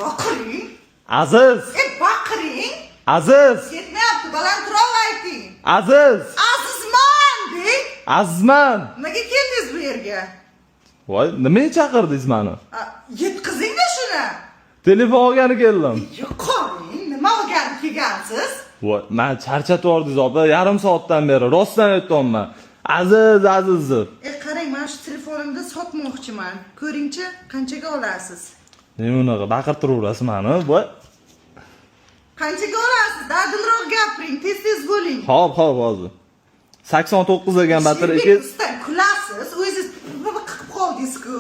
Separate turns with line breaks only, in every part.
Baqiring.
Aziz!
Baqiring.
Aziz!
Ketmayapti, balandroq ayting.
Aziz!
Azizman deng.
Azizman!
Nimaga keldingiz bu yerga?
Voy, nimaga chaqirdingiz mani?
A, yetkazing-da shuni.
Telefon olgani keldim.
Yo'qoling, nima olgani kelgansiz?
Voy, mani charchatib yubordingiz, opa, yarim soatdan beri rostdan aytyapman. Aziz, Aziz deb.
Qarang, mana shu telefonimni sotmoqchiman. Ko'ringchi, qanchaga olasiz?
Nima unaqa baqirtiraverasiz mani? Voy.
Qanchaga olasiz? Dadilroq gapiring, tez-tez bo'ling.
Hop, hop, hozir. 89 degan
Sherbek
batareyka.
usta, kulasiz, o'zingiz qilib qoldingiz-ku.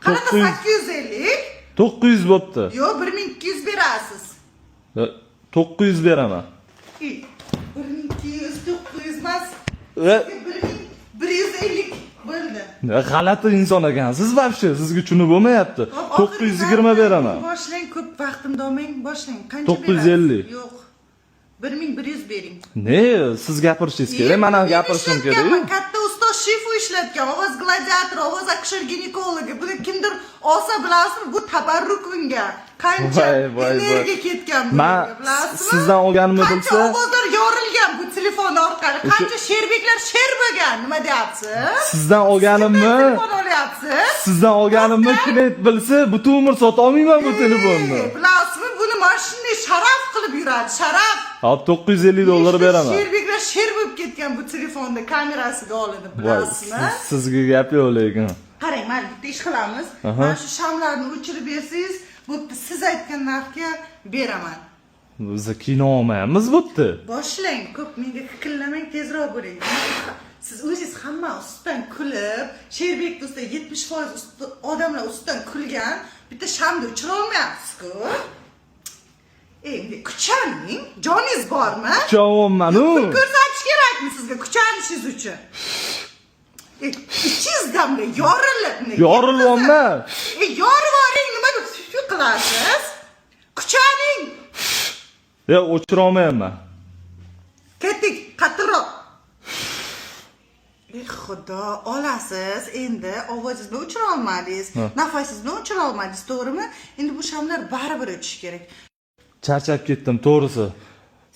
Qanaqa
900.
850?
900 bo'pti.
Yo'q, 1200 berasiz.
900 beraman.
1200, 900 emas. 1150 bo'ldi.
G'alati inson ekansiz вообще, sizga tushunib bo'lmayapti.
Hop, oxirgi
920
narxni
beraman.
Boshlang, ko'p vaqtimni olmang, boshlang. Qancha
950.
berasiz? Yo'q. 1100 bering.
Ne, siz gapirishingiz kerak, men ham gapirishim kerak.
Katta ustoz Shifu ishlatgan, ovoz gladiator, ovoz akusher ginekologi. Buni kimdir olsa, bilasizmi, bu tabarruk unga. Qancha
Voy, voy, voy.
energiya ketgan
Man
bunga, bilasizmi?
sizdan olganimni
Qancha
bilsa-
ovozlar yorilgan bu telefon orqali, qancha sherbeklar sher bo'lgan, nima deyapsiz?
Sizdan olganimni,
Kimdan telefon olyapsiz?
sizdan olganimni klient bilsa, butun umr sota olmayman bu telefonni.
Bilasizmi, buni mana shunday sharaf qilib yuradi, sharaf.
Hop, 950 dollar
Nechta
beraman.
Sherbeklar sher bo'lib ketgan bu telefonda kamerasiga olinib,
Voy,
bilasizmi?
sizga gap yo'q lekin.
Qarang, mayli, bitta ish qilamiz.
Aha.
Mana shu shamlarni o'chirib bersangiz, bo'pti, siz aytgan narxga beraman.
Biz kino olmayapmiz bu yerda.
Boshlang, ko'p menga kikillamang, tezroq bo'ling. Siz o'zingiz hamma ustidan kulib, Sherbek ustidan 70% odamlar ustidan kulgan, bitta shamni o'chira olmayapsiz-ku. Endi kuchaning, joningiz bormi?
Kuchyapman-u.
Pul ko'rsatish kerakmi sizga kuchanishingiz uchun? Ichingizdan yorilib.
Yorilyapman.
Yorib yuboring, nima deb shu qilasiz? Kuchaning.
Yo'q, o'chira olmayapman.
Ketdik, qattiqroq. Ey Xudo, olasiz endi ovozingiz bilan o'chira olmadingiz, nafasingiz bilan o'chira olmadingiz, to'g'rimi? Endi bu shamlar baribir o'chishi kerak.
Charchab ketdim, to'g'risi.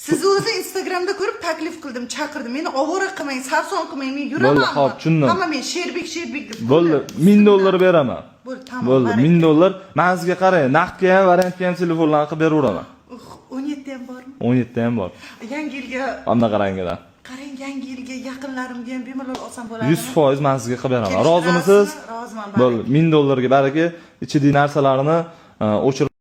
Sizni o'zi Instagramda ko'rib taklif qildim, chaqirdim. Meni ovora qilmang, sarson qilmang, men yuramanmi?
Bo'ldi, xo'p, tushundim.
Hamma men Sherbek, Sherbek deb
Bo'ldi,
kuladi.
1000 dollar beraman.
Bo'ldi, tamom.
Bo'ldi,
Baraka.
1000 dollar. Men sizga qarang, naqdga ham, variantga ham telefonlarni qilib beraveraman.
17 ham bormi?
17 ham bor.
Yangi yilga
Anaqa rangidan.
Qarang, yangi yilga yaqinlarimga ham bemalol olsam bo'ladimi?
100% men sizga qilib beraman.
Kelishtirasizmi?
Rozimisiz?
Roziman.
Bo'ldi, 1000 dollarga baraka, ichidagi narsalarni o'chirib